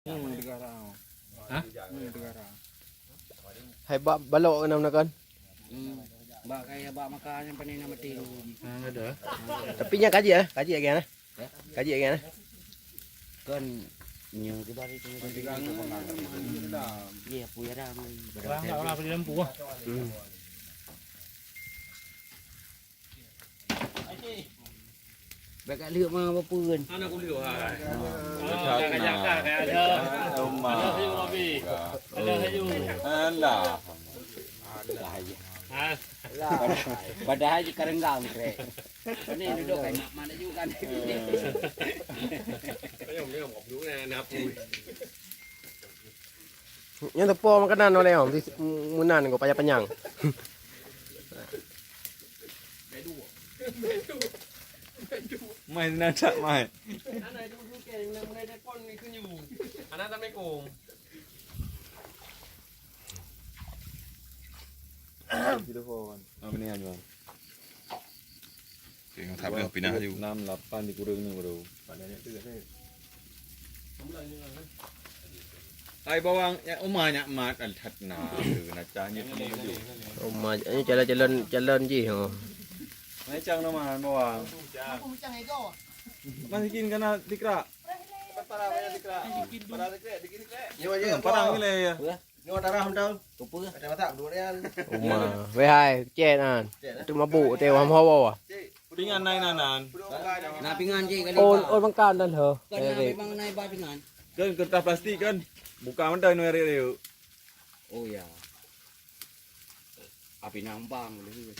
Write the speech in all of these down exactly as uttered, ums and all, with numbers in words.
Hmm, negara. Hah? Hmm, negara. Hai bak balok keunan meunan kan? Hmm. Bak kaya bak makan nyang panen nama ting. Ah, ada. Tapi nyan kaji eh, kaji lagi eh. Kaji lagi eh. Kan nyoe di bari tu. Iya, puya dah. Orang tak orang beli lampu ah. Hmm. Bèk ka lheueh ma bapeuen. Hana kulheueh hai. Beuthat na. Ada hayu, Abi. Ada hayu. Alah. Padahai jikareunggang krek. Ini duduk kayak nak mana juga nih. Ayam, ayam, kopi dulu ni, nak apa? Nyan teupo makanan oleh om, di meunan ko payah panyang. Mai sinan cak mai. Assalamualaikum. Video phone. Apa ni aja? Tengok tak pinah aju. Enam, lapan dikurang ni baru. Hai bawang, ya, uma nyak mat, al that na, na cah nyak ni. Uma, ini calon-calon, calon jih, oh. Mai cang nama bawang. Masih kin kana tikra. Para banyak tikra. Para tikra, dikit tikra. Nyawa je, parang ni lah ya. Nyoe darah mantong. Kupeue? Kacamata dua rial. Uma. Weh hai, cek nan. Cek, eh? Tu mabuk teh wah hawa. Cek. Pingan nai nanan. Puluh orang. Nah, pingan cek kali. Oh, oh, makan dah ho. Kan na memang nai ba pingan. Kan kertas plastik kan. Buka mantong nui riuk-riuk. Oh ya. Api nambang dulu.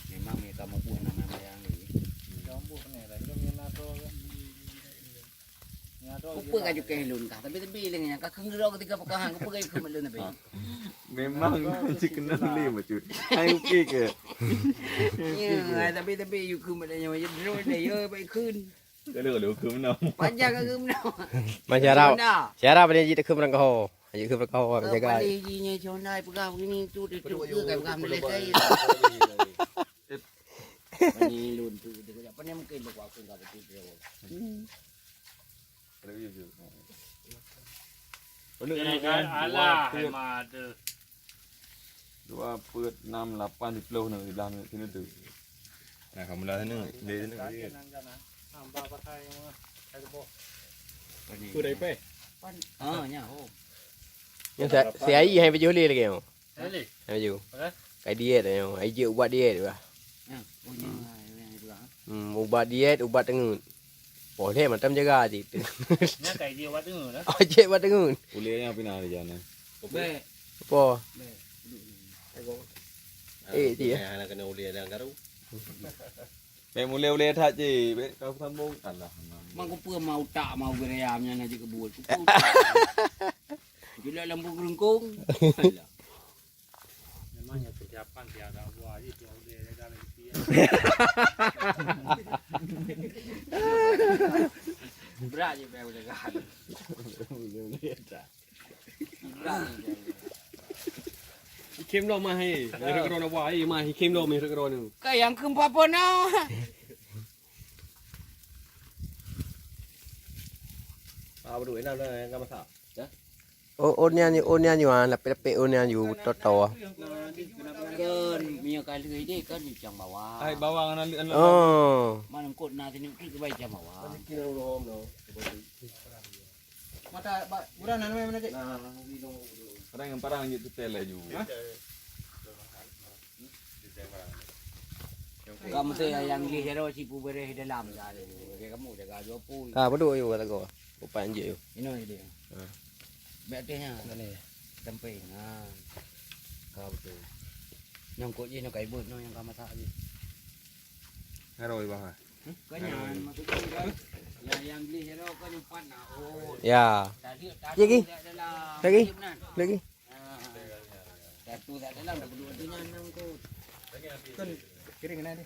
Memang ya kamu buat nama yang ni. Kamu buat ni lah, belum yang nato kan. Upeue ka jukée lôn kah, tapi-tapi lé nyang ka kheun droe ketika peukahan, upeue ka jukheun lôn tapi. Memang jikeunong lé bacut. Hai ukeue ke? Ya, tapi-tapi jukheun lé nyoe, ya droe deh, ya baik kheun. Kalau kalau kheun meunan. Panjang ka kheun meunan. Masyarakat. Syara pada jih takheun meunan kah. Ayo kheun meunan kah, jaga. Paling jih nyoe Honda peugah begini tu, dia tu ke kan peugah Malaysia. Ini lôn tu, dia kata, apa ni mungkin dia kuat pun kata tu dia. Alah, hai mada. Dua peuet, enam, lapan, siploh nyoe, siblah minit sinoe tu. Nah, kamu lah sana, di sana. Hamba pakai yang mana? Ada boh. Apa ni? Tu dari peh? Pan. Ah, nya, oh. Yang si, si Ai hai baju lé lagi, oh. Hai baju. Apa? Kai diet, oh. Ai je ubat diet bah. Ya, oh, nya, yang itu lah. Hmm, ubat diet, ubat teungeut. Boleh macam jaga cit. Nya kai dia ubat teungeut lah. Oh, cek ubat teungeut. Ulih nya pina di jalan. Bek. Apa? Bek. Eh, cik, eh. Hana kena ulih dalam karu. Bek mulai-ulih that cik. Bek kau sambung. Alah. Mang kupeue mau tak mau geream nyan aja kebut. Kupeue utak. Julak lampu gerengkong. Alah. Memang ya kesiapan tiada buah aja tu udah jaga lagi dia. Berat je bel jaga. Hikim lo mah hai. Hikim lo mah hai. Hikim lo mah hai. Kau yang keempat pun no. Ah, betul. Enak dah yang masak. Oh, oh nian, oh nian yuan, lapek-lapek oh nian yu toto. Kan minyak kali ini kan cang bawang. Hai bawang anak anak. Oh. Mana kok nak sini ke baik cang bawang. Mata ba-, buran nama mana cek? Nah, parang parang je tu tel laju. Hah? Kamu tu yang gih jaro si pu bereh dalam dah. Kamu jaga dua pui. Ka beduk yu kata ko. Upat anjik yu. Ino je dia. Ha. Bek teh nya. Mana ya? Tempeng. Ha. Ka betul. Nyangkut je nak kaibut no yang ka masak je. Haroi bah. Kan yang maksud tu kan. Yang yang beli hero kan yang pan nak. Oh. Ya. Tadi tadi. Lagi. Lagi. Lagi. Satu tak dalam dah berdua tu nyan nang tu. Kan kering kena ni.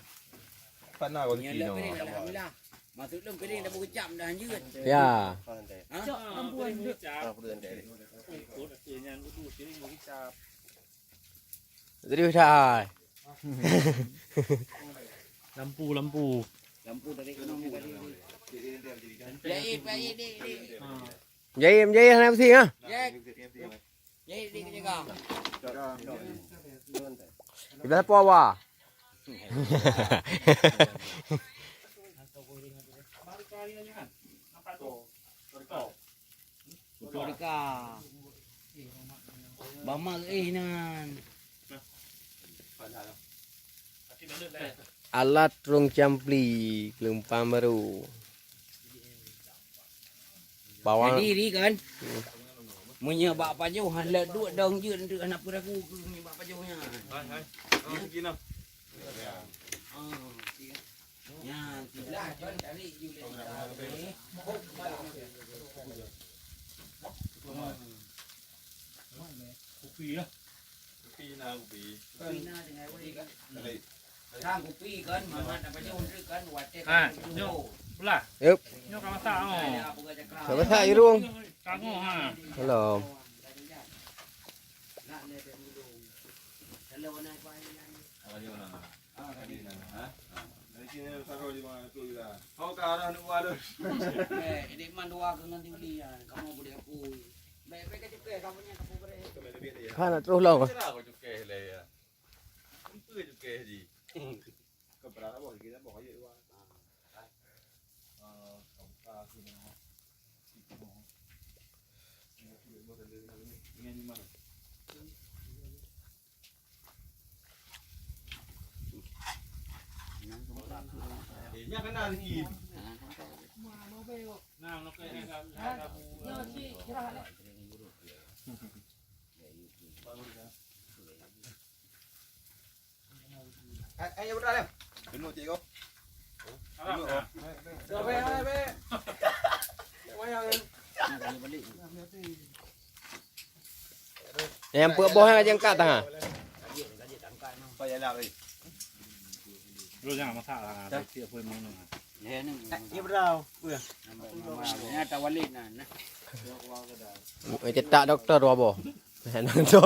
Pan nak kau kiri no. Alhamdulillah. Maksud lu kering dah berkecam dah anjir. Ya. Ha? Cok, ampuan. Ah, perlu nanti. Ikut tu nyan tu kering berkecam. Serius dah. Lampu, lampu. Lampu dari ekonomi tadi. Jahit, jahit, jahit, jahit. Ha. Jahit, jahit, hana pusing, ha? Jahit. Jahit, jahit, jahit. Ibarat apa, Wa? Motor ka. Bama eh nan. Alat rhueng campli, keulumpang barô. Bawang. Jadi, ri kan? Hmm. Meunyoe bak pajoh, han leuet duek dong jeuet, hana peue ragu keu meunyoe bak pajoh nyan. Hai, hai. Oh, sigi nah. Ah, iya. Nyan, siblah jon tarék ju lé. Kopi lah. Kopi na, kopi. Kopi na dengan wei. Kan kopi kan, mamat apa je untuk kan, watèe kan. Ha, nyoe, belah. Yup. Nyoe ka masak, oh. Ka masak, Irung. Kangoh, ha. Hello. Kalau nak Apa dia orang? Ha? Ha. Dari sini taruh di mana tu je lah. Kau ke arah nak buat tu. Eh, ini man dua ke ngan tiuli ya. Kamu boleh akui. Baik-baik ke cukai, kamu nya kamu boleh. Kau main lebih dia. Ha, nak terus lah. Cara kau cukai lah ya. Apa cukai je? Kau berapa bos? Kita bawa aja dua. Ah, kau tak sini. Ini mana? Nyang peuet boh nyan ka jeuet angkat tangan. Lu jangan masak lah, tiap pun mana. Ni berau. Nya tawalid nah. Cetak doktor dua boh. Nang tu.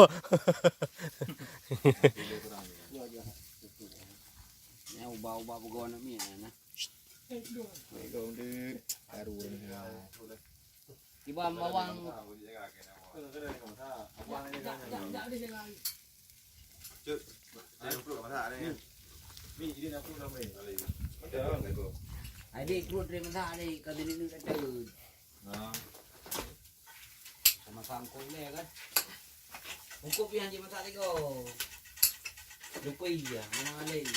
Nya ubah-ubah peugah anak mi nah. Kiban bawang. Adik perut dia masak ni, kau jadi ni kata. Sama sangkong dia kan. Hukum yang dia masak tiga. Lupa iya, mana lain.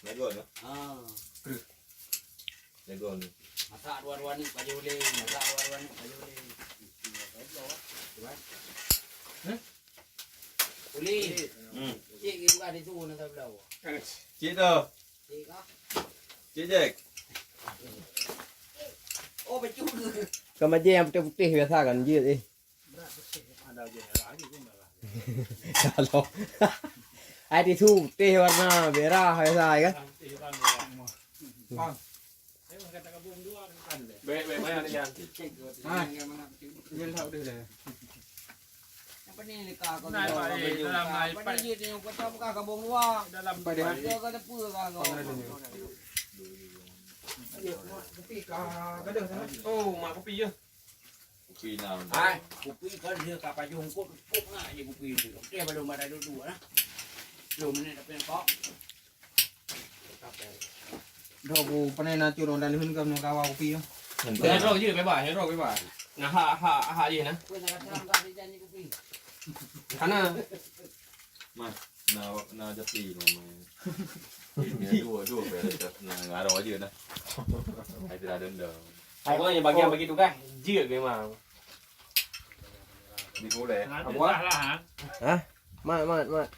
Lagu tu? Ha. Lagu ni. Masak dua-dua ni baju boleh, masak dua-dua ni baju boleh. Boleh. Hmm. Cik ke bukan itu nak tahu belau. Cik tu. Cik kah? Cik Jack. Oh, betul ke? Kan baju yang putih-putih biasa kan, jeuet eh. Kalau ai tisu putih warna merah biasa kan. Bang. Baik, baik, baik, ada yang. Ha. Ni lah udah dah. Apa ni leka kau? Nah, apa ni? Dalam apa ni? Dia tengok kau tahu bukan kabung luar. Dalam. Apa dia? Dia kata apa kau? Kopi kah? Gaduh sana. Oh, mak kopi je. Kopi enam. Hai, kopi kan dia ka pajoh eungkot, kok nak je kopi tu. Dia belum ada duduk lah. Belum ni tapi nampak. Dah aku pernah nak turun dan hun kamu kawa kopi tu. Hero je bebas, hero bebas. Nah, hak, hak, hak je nah. Pun nak datang tak ada janji kopi. Karena Mas, na, na japi nama. Ya, dua, dua, na ngaro aja nah. Hai tidak denda. Cuma yang bagian bagi tugas, jeuet memang. Di boleh. Apa? Lah, ha? Hah? Mat, mat, mat.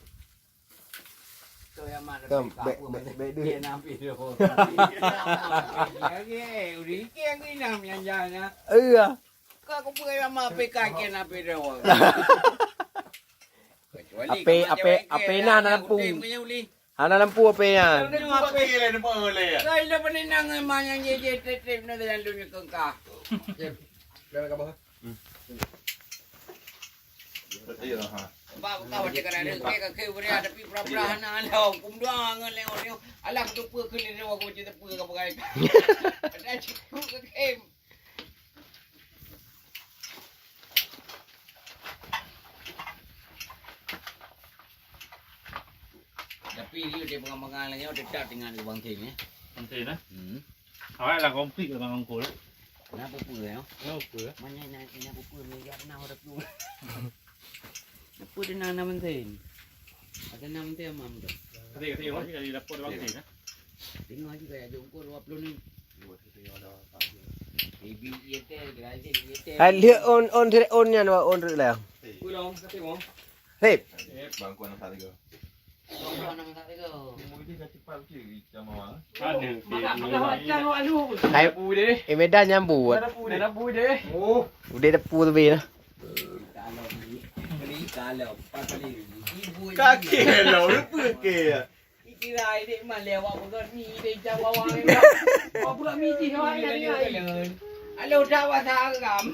Tu yang mat. Kam, lebih bek, kabur bek, bek dia. Dia nampi tu. Lagi, eh, uri ke yang inam yang jalan, ya. Iya. Kau aku pun yang mat P K ke nampi tu. Kecuali ape, kamu ape, cewek ke, ape nah, nak lampu. Kuting punya uli. Hana lampu ape nyan. Lampu ape? Kau indah peninang memang yang je, je, trip, trip, nak jalan dunia kengkah. Jep. Dah kabah. Hmm. Iya, ha. Bak kau cakap ada ke, ke, ke, beri ada pi pura-pura hana ada hukum doang ngan lewat lewat. Alah, aku tu pun kena lewat, aku macam tu pun kau pakai. Ada cukup ke, ke. Tapi dia, dia pengamangan lagi, dia tak dengan ke bangking, eh. Bangking, eh? Hmm. Awak lah konflik lah bang Ongkol. Kenapa pun, eh? Kenapa pun, eh? Mana nak, nak pun, meja pernah ada pun. Apa dia nak nama mesin? Ada nama mesin amam tu. Kata, kata, kata, kata, dapur bangking, eh? Tengok je kayak jongkok dua puluh ni. Hai, lihat on, on, on nyan, on rek lah. Pulang, kata, Bang. Hei. Bangku anak tak tiga. Bangku anak tak tiga. Hai, eh, Medan nyambut. Oh. Udah depu tu bin. Kaki lo, lupa ke? Kira ini mah lewat bukan ni, dia jawab awak. Apa pula miji awak ni? Alah, dah bahasa Arab.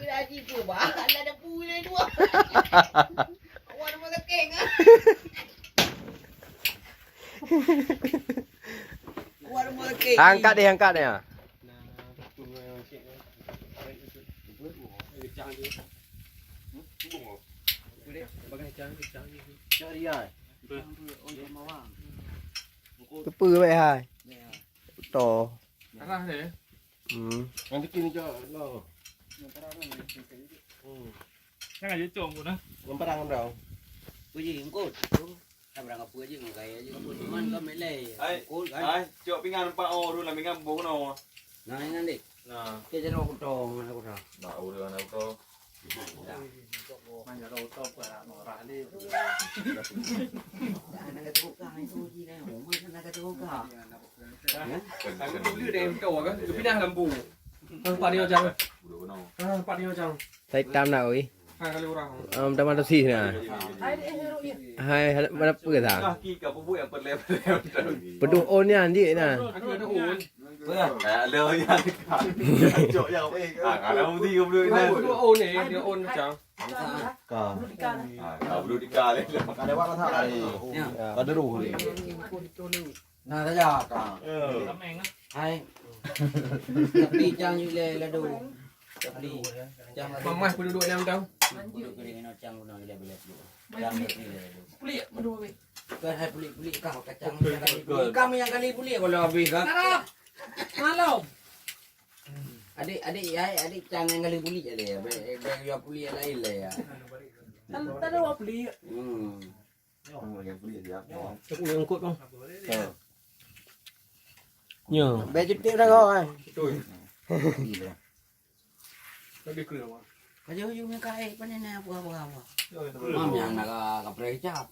Kira haji pun bah, alah dah pulai dua. Awak rumah sakit kan? Awak rumah sakit. Angkat deh, angkat deh. Tepe baik hai. To. Arah deh. Hmm. Nanti kini cok lo. Hmm. Jangan je cong pun ah. Ngemparang dong. Puji engkau. Kan barang apa je, ngon kaya je. Cuman kau melai. Hai. Kul kan? Hai, cok pingan empat orang dulu lah, pingan boh no. Nah, ingat dek. Nah. Ke jeruk kutong, mana kutong? Nak urang, nak kutong. Dah. Mana ada otak pun nak norah ni. Dah, nak kata buka, itu je dah. Umur kan nak kata buka. Kan dulu dah yang kau kan, dia pindah lampu. Nampak dia macam. Nampak dia macam. Saya hitam nak, oi. Hai, kali orang. Am, teman tu sih nah. Hai, hal-, mana apa dah? Kaki kau pun yang perleh-perleh. Peduh on nyan je nah. Aku ada on. Ada on yang. Cok yang. Ah, kalau mesti kau peduh on. Peduh on ni, dia on macam. Ka. Ah, kau peduh di ka leh. Ada apa tak ada? Ya. Ada roh ni. Nah, saja ka. Ya. Hai. Tapi cang yue lé ladu. Tapi cang ladu. Mamah pun duduk dalam tau. Duduk kering ino cang guna gila bila duduk. Cang ladu. Pelik, aduh, habis. Kan hai pelik-pelik kah kacang. Pelik, pelik. Kami yang kali pelik kalau habis kan. Tarap. Malam. Adik, adik, hai, adik cang yang kali pelik ada ya. Baik, baik ya pelik lain lah ya. Kan tak ada pelik. Hmm. Cok ni angkut bang. Nyo. Bèk cuti dah kau kan. Betul. Lagi clear bang. Kaja ujung ni kai panen ni apa apa apa. Mam yang nak ka periksa.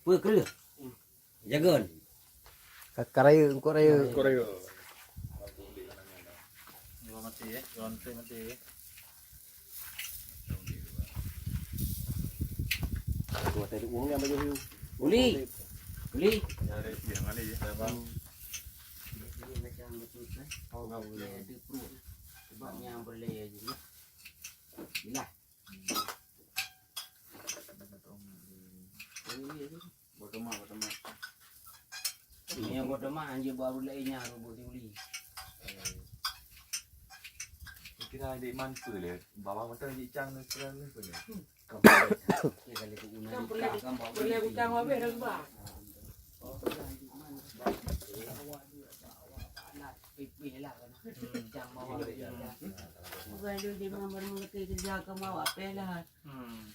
Apa clear? Jagon. Ka, ka raya, angkut raya. Angkut raya. Dua mati eh, dua mati mati eh. Uli. Uli. Sebab nyang boleh je. Ilah. Bodoh mak, bodoh mak. Ini yang bodoh mak, anjir baru lain nyang rubuh diuli. Kira dek man pun leh. Bawa motor di cang ni, kira ni pun leh. Kan pernah, pernah utang habis dah sebab. Pipih lah kan. Cang bawa. Bukan dia memang baru mula kerja ke bawa pelah. Hmm.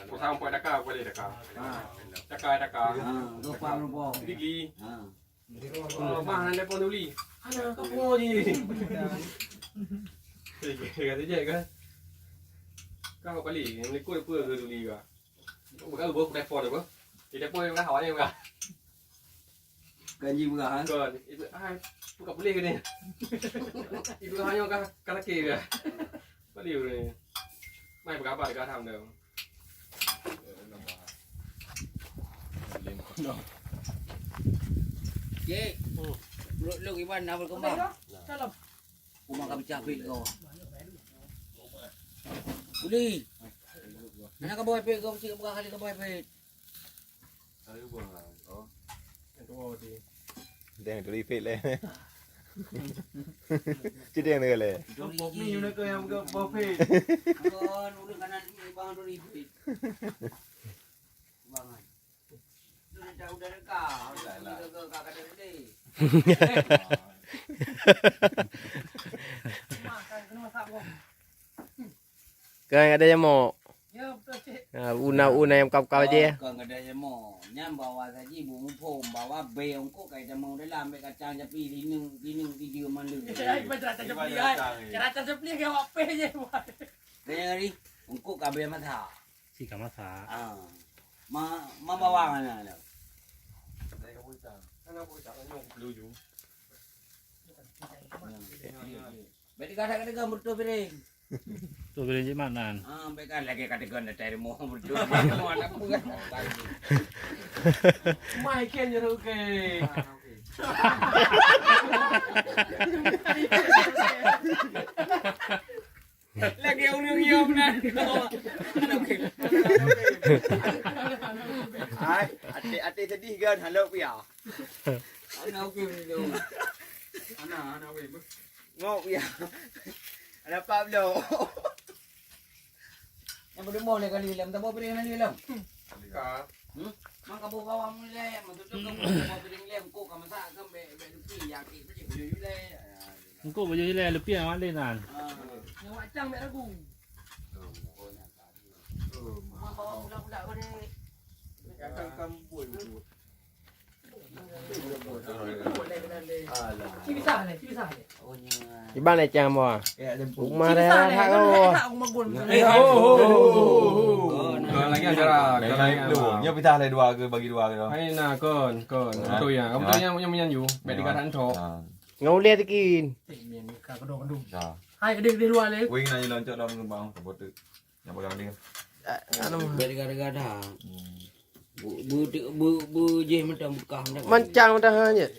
Kau sampai Dakar, boleh Dakar. Ha. Dakar, Dakar. Ha, lupa, lupa. Dili. Ha. Oh, mah, nak telepon Duli. Ada kamu ni. Kata je kan. Kau balik, yang ikut apa ke Duli kah? Bukan gua telepon apa? Dia telepon yang dah awalnya bukan. Ganji murah kan? Kon, itu ah, buka boleh ke ni? Itu hanya kah kah laki ke? Boleh ni. Mai berapa dekat ham tu? Lima. Cik, perut lôn iban na berkembang. Uma ka pecah pit kau. Uli. Mana ka boy pit kau, mesti ka boy pit. Ada buah lah. Oh. Yang tua tadi. Dia yang duri pit leh. Cik dia yang duri leh. Duri. Pop ni, you nak ke yang buka buah pit? Kon, urang kanan ni bang duri pit. Bangan. Udah, udah dekat. Udah lah. Udah dekat, kat, kat, kat, kat. Mak, kan kena masak, Bang. Kan ada nyamuk. Ya, betul, Cik. Ha, una-una nyang kau-kau je. Oh, kon ada nyamuk. Nyang bawa saji bu muphom, bawa be ongkok kai tamong dalam, be kacang japi, linung, linung, tijeu, malu. Ai, macam rata japi, ai. Rata japi, kayak apa je, buat. Kaya hari, ongkok ka be masak. Si ka masak. Ah. Ma, ma bawang ana ada. Dari kampung Itam. Kan aku tak tanya aku perlu ju. Berarti kata kata kan betul piring. Tu piring cik mak nan. Ah, baik kan lagi kata kan ada terima betul. Mana pun kan. Mai ken je okey. Lagi urang yom nan. Hai, até, até sedih kan, halo pia. Ana okey tu. Ana, ana okey. Ngok pia. Ada apa belum? Yang berumah lagi kali lem, tak apa piring lagi lem. Ka. Hmm? Mang kabu bawang mulai, maksud tu kabu bawang piring lem, kok ka masak kan, bek, bek dupi, ya, kek, bek, bek, bek, bek. Engkau baju hilai lepiang awak lé nan. Ah. Yang wak cang bek lagu. Mak bawa pula-pula kau ni. Yang kan kampung tu. Ci bisa ni, ci bisa ni. Iban lé cang mo. Uma raya hak kau. Eh, oh, oh, oh, oh, oh. Kalau lagi acara, kalau lagi acara. Nyo pisah lé dua ke, bagi dua ke. Hai na kon, kon. Betul ya. Kamu tu yang yang menyanyi. Baik dikatakan tok. Ngon ulèe tikin. Miên ka keudong-keudong. Ya. Hai, deh, deh luar lé. Wing na loncok dalam lubang, saboh teuk. Nyang pegang dia. Anu. Bèk gada-gada. Hmm. Bu, bu, bu, bu, jih mantong beukah mantong. Mancang mantong ha nyan.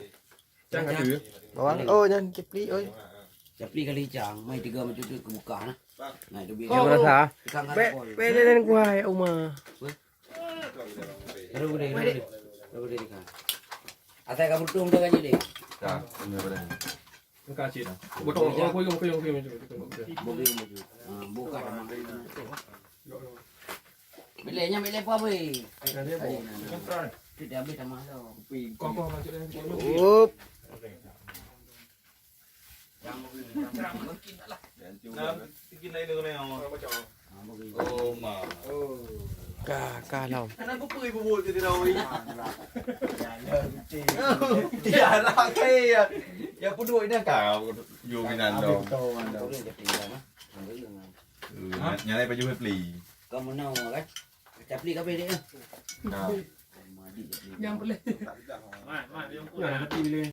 Cang ka tu. Bawang. Oh, nyan cipli, oi. Cipli kali cang, mai tiga macam tu kebuka nah. Nah, itu biasa. Oh, rasa. Bèk, bèk dia dan kuah ya, Uma. Apa? Taruh gede, taruh gede. Taruh gede ikan. Asai ka beutong tu kan jadi. Dah, ini apa dah? Engka cit. Potong, oh, kuyung, kuyung, kuyung, kuyung. Bagi maju. Ha, buka sama. Bila nya bila apa weh? Ada dia, Bu. Kita habis sama tu. Kokoh macam ni. Up. Nah, bikin lain dengan yang. Oh, ma. Ka, ka lom. Karena aku pergi bubur ke dia tahu ni. Tiada kai ya. Ya pun dua ini kan. Yo minan dong. Nyalai baju beli. Kamu nak kan? Tapi kau beli. Nah. Yang boleh. Nah, hati beli.